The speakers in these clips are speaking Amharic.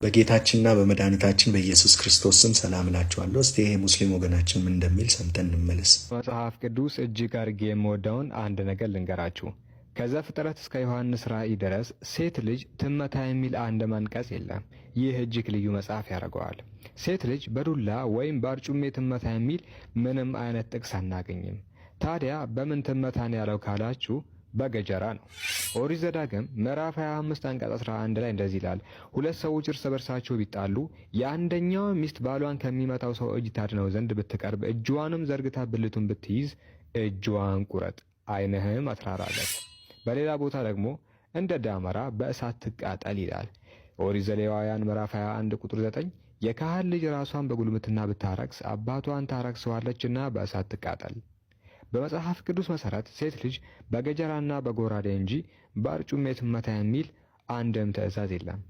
በጌታችንና በመድኃኒታችን በኢየሱስ ክርስቶስ ስም ሰላም እላችኋለሁ። እስቲ ይሄ ሙስሊም ወገናችን ምን እንደሚል ሰምተን እንመለስ። መጽሐፍ ቅዱስ እጅግ አድርጌ የምወደውን አንድ ነገር ልንገራችሁ። ከዘፍጥረት እስከ ዮሐንስ ራእይ ድረስ ሴት ልጅ ትመታ የሚል አንድ አንቀጽ የለም። ይህ እጅግ ልዩ መጽሐፍ ያደርገዋል። ሴት ልጅ በዱላ ወይም በአርጩሜ ትመታ የሚል ምንም አይነት ጥቅስ አናገኝም። ታዲያ በምን ትመታን ያለው ካላችሁ በገጀራ ነው። ኦሪት ዘዳግም ምዕራፍ 25 አንቀጽ 11 ላይ እንደዚህ ይላል፣ ሁለት ሰዎች እርስ በርሳቸው ቢጣሉ የአንደኛው ሚስት ባሏን ከሚመታው ሰው እጅ ታድነው ዘንድ ብትቀርብ፣ እጅዋንም ዘርግታ ብልቱን ብትይዝ እጅዋን ቁረጥ፣ ዓይንህም አትራራለት። በሌላ ቦታ ደግሞ እንደ ዳመራ በእሳት ትቃጠል ይላል። ኦሪት ዘሌዋውያን ምዕራፍ 21 ቁጥር 9፣ የካህን ልጅ ራሷን በጉልምትና ብታረክስ አባቷን ታረክሰዋለችና በእሳት ትቃጠል። በመጽሐፍ ቅዱስ መሰረት ሴት ልጅ በገጀራና በጎራዴ እንጂ በአርጩሜ ትመታ የሚል አንድም ትእዛዝ የለም።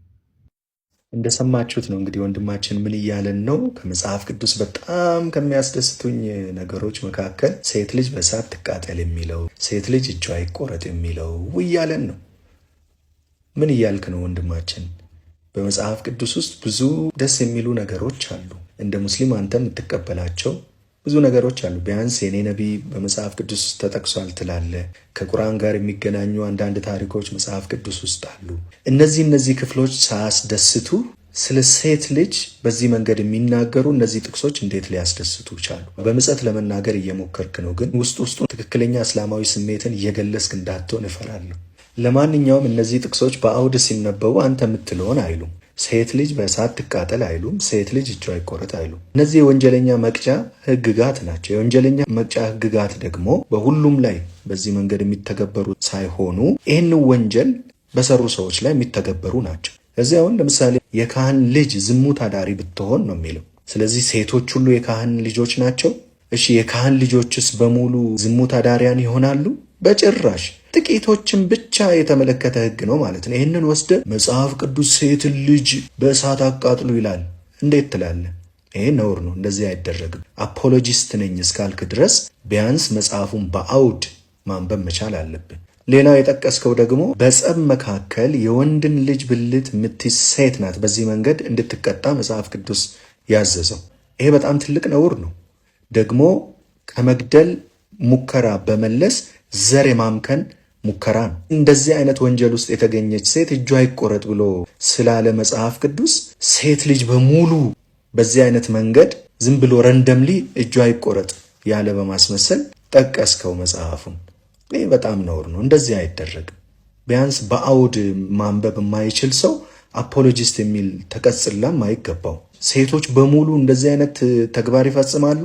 እንደሰማችሁት ነው እንግዲህ ወንድማችን ምን እያለን ነው? ከመጽሐፍ ቅዱስ በጣም ከሚያስደስቱኝ ነገሮች መካከል ሴት ልጅ በእሳት ትቃጠል የሚለው፣ ሴት ልጅ እጇ ይቆረጥ የሚለው እያለን ነው። ምን እያልክ ነው ወንድማችን? በመጽሐፍ ቅዱስ ውስጥ ብዙ ደስ የሚሉ ነገሮች አሉ። እንደ ሙስሊም አንተ የምትቀበላቸው ብዙ ነገሮች አሉ። ቢያንስ የኔ ነቢይ በመጽሐፍ ቅዱስ ውስጥ ተጠቅሷል ትላለህ። ከቁርአን ጋር የሚገናኙ አንዳንድ ታሪኮች መጽሐፍ ቅዱስ ውስጥ አሉ። እነዚህ ክፍሎች ሳያስደስቱ ስለ ሴት ልጅ በዚህ መንገድ የሚናገሩ እነዚህ ጥቅሶች እንዴት ሊያስደስቱ ቻሉ? በምጸት ለመናገር እየሞከርክ ነው፣ ግን ውስጥ ውስጡ ትክክለኛ እስላማዊ ስሜትን እየገለጽክ እንዳትሆን እፈራለሁ። ለማንኛውም እነዚህ ጥቅሶች በአውድ ሲነበቡ አንተ የምትለውን አይሉም። ሴት ልጅ በእሳት ትቃጠል አይሉም። ሴት ልጅ እጇ ይቆረጥ አይሉም። እነዚህ የወንጀለኛ መቅጫ ህግጋት ናቸው። የወንጀለኛ መቅጫ ህግጋት ደግሞ በሁሉም ላይ በዚህ መንገድ የሚተገበሩ ሳይሆኑ ይህን ወንጀል በሰሩ ሰዎች ላይ የሚተገበሩ ናቸው። እዚህ አሁን ለምሳሌ የካህን ልጅ ዝሙት አዳሪ ብትሆን ነው የሚለው። ስለዚህ ሴቶች ሁሉ የካህን ልጆች ናቸው። እሺ፣ የካህን ልጆችስ በሙሉ ዝሙት አዳሪያን ይሆናሉ? በጭራሽ። ጥቂቶችን ብቻ የተመለከተ ህግ ነው ማለት ነው። ይህንን ወስደ መጽሐፍ ቅዱስ ሴትን ልጅ በእሳት አቃጥሉ ይላል እንዴት ትላለህ? ይሄ ነውር ነው። እንደዚህ አይደረግም። Apologist ነኝ እስካልክ ድረስ ቢያንስ መጽሐፉን በአውድ ማንበብ መቻል አለብን። ሌላው የጠቀስከው ደግሞ በጸብ መካከል የወንድን ልጅ ብልት የምትይዝ ሴት ናት በዚህ መንገድ እንድትቀጣ መጽሐፍ ቅዱስ ያዘዘው። ይሄ በጣም ትልቅ ነውር ነው። ደግሞ ከመግደል ሙከራ በመለስ ዘር የማምከን ሙከራ ነው። እንደዚህ አይነት ወንጀል ውስጥ የተገኘች ሴት እጇ ይቆረጥ ብሎ ስላለ መጽሐፍ ቅዱስ ሴት ልጅ በሙሉ በዚህ አይነት መንገድ ዝም ብሎ randomly እጇ ይቆረጥ ያለ በማስመሰል ጠቀስከው መጽሐፉን። ይህ በጣም ነውር ነው። እንደዚህ አይደረግም። ቢያንስ በአውድ ማንበብ የማይችል ሰው apologist የሚል ተቀጽላም አይገባው። ሴቶች በሙሉ እንደዚህ አይነት ተግባር ይፈጽማሉ።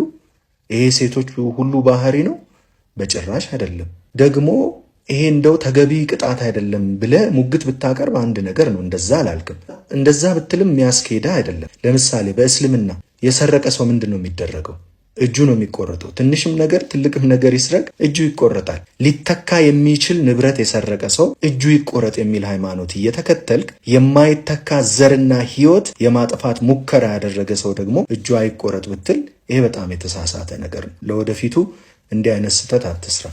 ይሄ ሴቶች ሁሉ ባህሪ ነው? በጭራሽ አይደለም። ደግሞ ይሄ እንደው ተገቢ ቅጣት አይደለም ብለህ ሙግት ብታቀርብ አንድ ነገር ነው። እንደዛ አላልክም። እንደዛ ብትልም የሚያስኬዳ አይደለም። ለምሳሌ በእስልምና የሰረቀ ሰው ምንድን ነው የሚደረገው? እጁ ነው የሚቆረጠው። ትንሽም ነገር ትልቅም ነገር ይስረቅ እጁ ይቆረጣል። ሊተካ የሚችል ንብረት የሰረቀ ሰው እጁ ይቆረጥ የሚል ሃይማኖት እየተከተልክ የማይተካ ዘርና ሕይወት የማጥፋት ሙከራ ያደረገ ሰው ደግሞ እጁ አይቆረጥ ብትል ይሄ በጣም የተሳሳተ ነገር ነው። ለወደፊቱ እንዲህ አይነት ስህተት አትስራ።